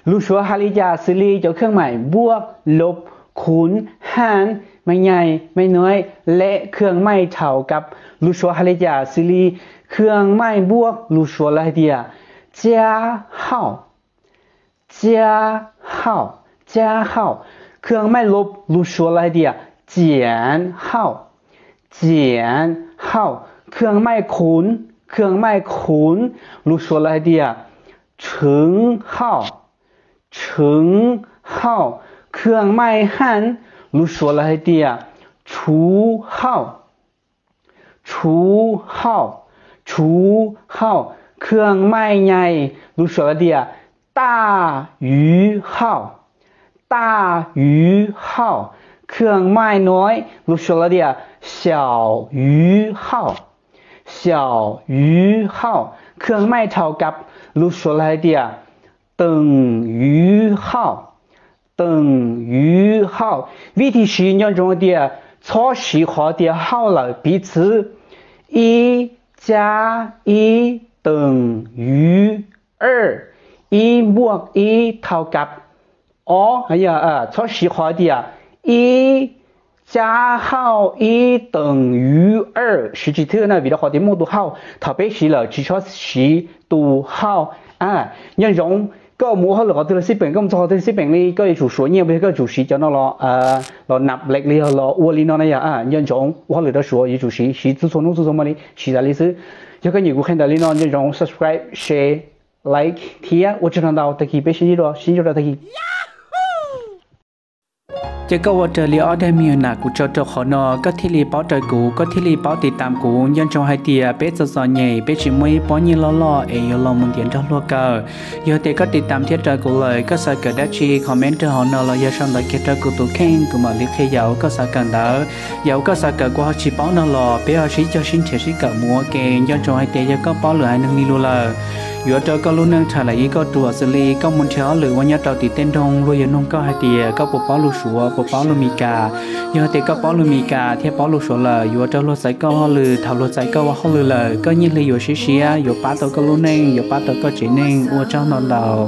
Lus Suav hais li cas xws li cov khương mai npuaj, lub, khun, han, mai nyai, mai nuav, leh khương mai thau kab? Lus Suav hais li cas xws li khương mai npuaj? Lus Suav lawv hais tias 加号, 加号, 加号. Khương mai lub? Lus Suav lawv hais tias 减号, 减号. Khương mai khun? Khương mai khun? Lus Suav lawv hais tias 乘号, 乘号. Khương mai han? Lus Suav lawv hais tias 除号, 除号, 除号. Khương mai nyai? Lus Suav lawv tias 大鱼号, 大鱼号. Khương mai nuav? Lus Suav lawv tias 小鱼号, 小鱼号. Khương mai thau kab? Lus Suav lawv hais tias 等于号, 等于号. Vim tias siv nco ntsoov tias txhob siv qhov tias 号 lawm, piv txwv 一加一等于二, ib npuaj ib thau kab ob. Txhob siv qhov tias 一加号一等于二, siv tsis thwj na, vim rau qhov tias muaj tus 号, thaum peb siv lawm tsis txhob siv tus 号. Nco ntsoov, koj mus ua hauj lwm qhov twg los xij peem, koj mus txog qhov twg los xij peem li, koj yuav tsum suav nyiaj, yog koj yuav tsum siv cov no los, los nap lek li los ua li no na yom. Nco ntsoov, ua hauj lwm rau suav yuav tsum siv, siv txhua txhua hnub txhua txhua hmo li, siv tas li xwb. Yog koj nyiam kuv qhia ntawm li no, nco ntsoov subscribe, share, like thiab ua tsaug ntau ntau, tag kis peb sib ntsib dua, sib ntsib dua tag kis. Ces koj ua raws li ob daim me nyuam nas kuv tso rau qhov no, koj thiaj li paub raws kuv, koj thiaj li paub tiv tam kuv. Nco ntsoov hais tias peb txom txom nyem, peb tsis muaj ib pob nyiaj loj loj es yuav los mus ntiav nrog luag kaw. Yog tias koj tiv tam thiab raws kuv lawm, koj xav kawm dab tsi comment rau hauv no los yog sau ntawv kiag rau kuv tus kheej, kuv mam li qhia yam uas koj xav kawm ntawd. Yam uas koj xav kawm kuv ho tsis paub no los peb ho sib cog sib nrhiav sib kawm mus ua ke. Nco ntsoov hais tias yog koj paub lwm haiv neeg li luag lawm, yuav rau koj lub neej txhawm lam ib kauj ruam xws li koj mus nrhiav hauj lwm ua nyob rau tim tej nroog, luag yuav nug koj hais tias koj puas paub lus Suav, puas paub lus Mis Kas. Yog tias koj paub lus Mis Kas thiab paub lus Suav lawm, yuav rau luag txais koj ua hauj lwm, thaum luag txais koj ua hauj lwm lawm, koj nyiaj hli yuav siab siab, yuav pab tau koj lub neej, yuav pab tau koj tsev neeg. Ua tsaug ntau ntau.